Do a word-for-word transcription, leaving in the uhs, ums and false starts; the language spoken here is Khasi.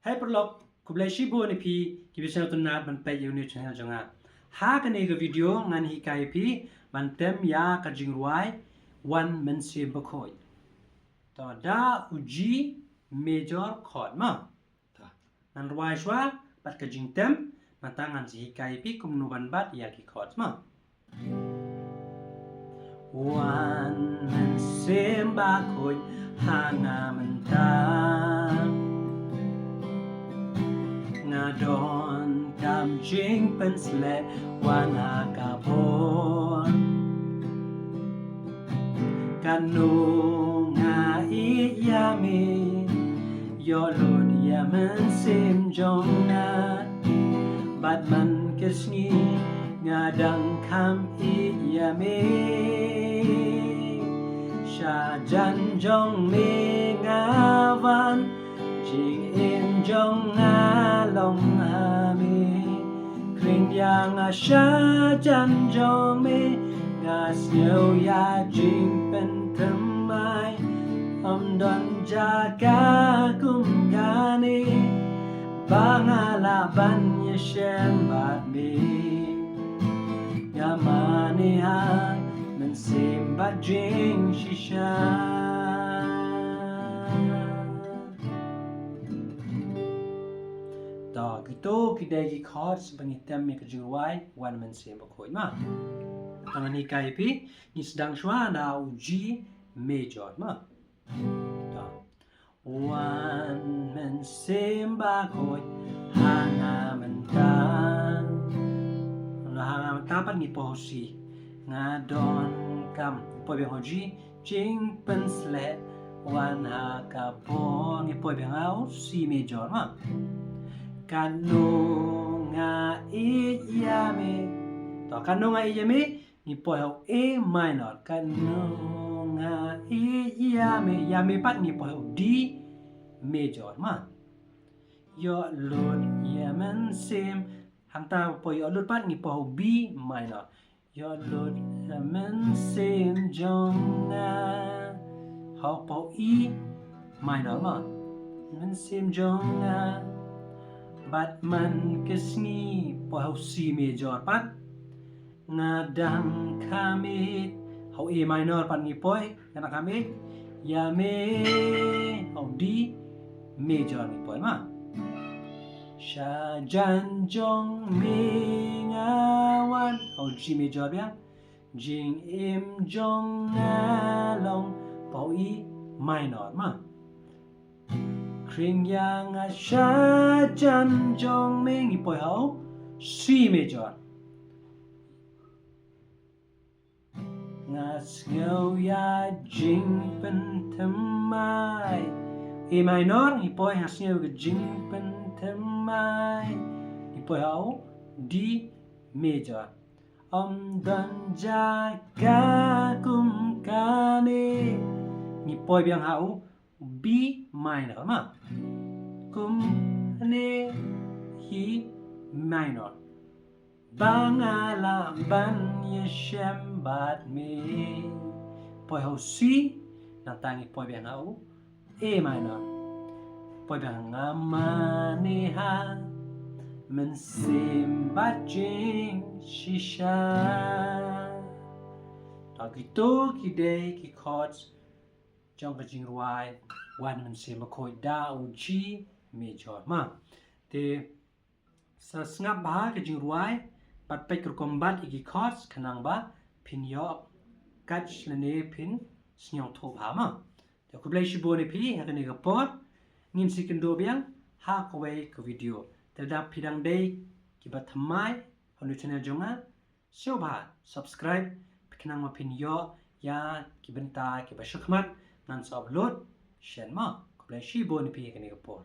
Hai paralok, khublei shibun ïa phi kiba sngewtynnat ban peit ïa u new channel jong nga. Ha kane ka video ngan hikai ïa phi ban tem ïa ka jingrwai Wan Mynsiem Bakhuid. To da u G major chord ma. To ngan rwai shuwa bad ka jingtem, nangta ngan sa hikai ïa phi kumno ban bat ïa ki chords ma. Wan Mynsiem Bakhuid ha nga mynta, nga donkam jingpynsleh wan ha ka por. Katno nga ïeit ïa me, ïoh lut ïa mynsiem jong nga. Bad man ka sngi nga dang kham ïeit ïa me. Sha jan jong me nga wan, jingim jong nga long ha me. Khring ïa nga sha jan jong me, nga sngew ïa jingpynthymmai. Ym don jaka kum kane ba nga lah ban ïashem bad me. Nga mane ha mynsiem bad jingshisha. To kito ki dei ki chords ba ngi tem ïa ka jingrwai Wan Mynsiem Bakhuid ma. To ngan hikai ïa phi, ngi sdang shuwa da u G major ma. To. Wan Mynsiem Bakhuid ha nga mynta. Na ha nga mynta pat ngi poi ha u C. Nga donkam, ngi poi biang ha u G, jingpynsleh wan ha ka por, ngi poi biang ha u C major ma. Katno nga ïeit ïa me. To katno nga ïeit ïa me, ngi poi ha u A minor. Katno nga ïeit ïa me, ïa me pat ngi poi ha u D major ma. Ïoh lut ïa mynsiem, hangta poi ïoh lut pat ngi poi ha u B minor. Ïoh lut ïa mynsiem jong nga, ha u poi E minor ma. Mynsiem jong nga, bad man ka sngi poi ha u C major pat. Nga dang kham ïeit, ha u A minor pat ngi poi, nga dang kham ïeit ïa me, ha u D major ngi poi ma. Sha jan jong me nga wan, ha u G major biang. Jingim jong nga long, poi E minor ma. Khring ïa nga sha jan jong me, ngi poi ha u C major. Nga sngew ïa jingpynthymmai. A minor, ngi poi, nga sngew ka jingpynthymmai. Ngi poi ha u D major. Ym don jaka kum kane. Ngi poi biang ha u B minor ma. Kum kane hi minor. Ba nga lah ban ïashem bad me. Poi ha u C, nangta ngi poi biang ha u A minor. Poi biang, nga mane ha mynsiem bad jingshisha. To kito ki dei ki chords jong ka jingrwai Wan Mynsiem Bakhuid da u G major ma. Te sa sngap bha ka jingrwai bad peit ka rukom bat ïa ki chords khnang ba phin ïoh catch lane phin sngewthuh bha ma. Te khublei shibun ïa phi ha kane ka por, ngin sa ïakynduh biang ha kawei ka video. Te lada phi dang dei kiba thymmai ha u new channel jong nga, sngewbha subscribe, khnang ba phin ïoh ïa ki bynta kiba shakhmat ngan sa upload shen ma. Khublei shibun ïa phi ha kane ka por.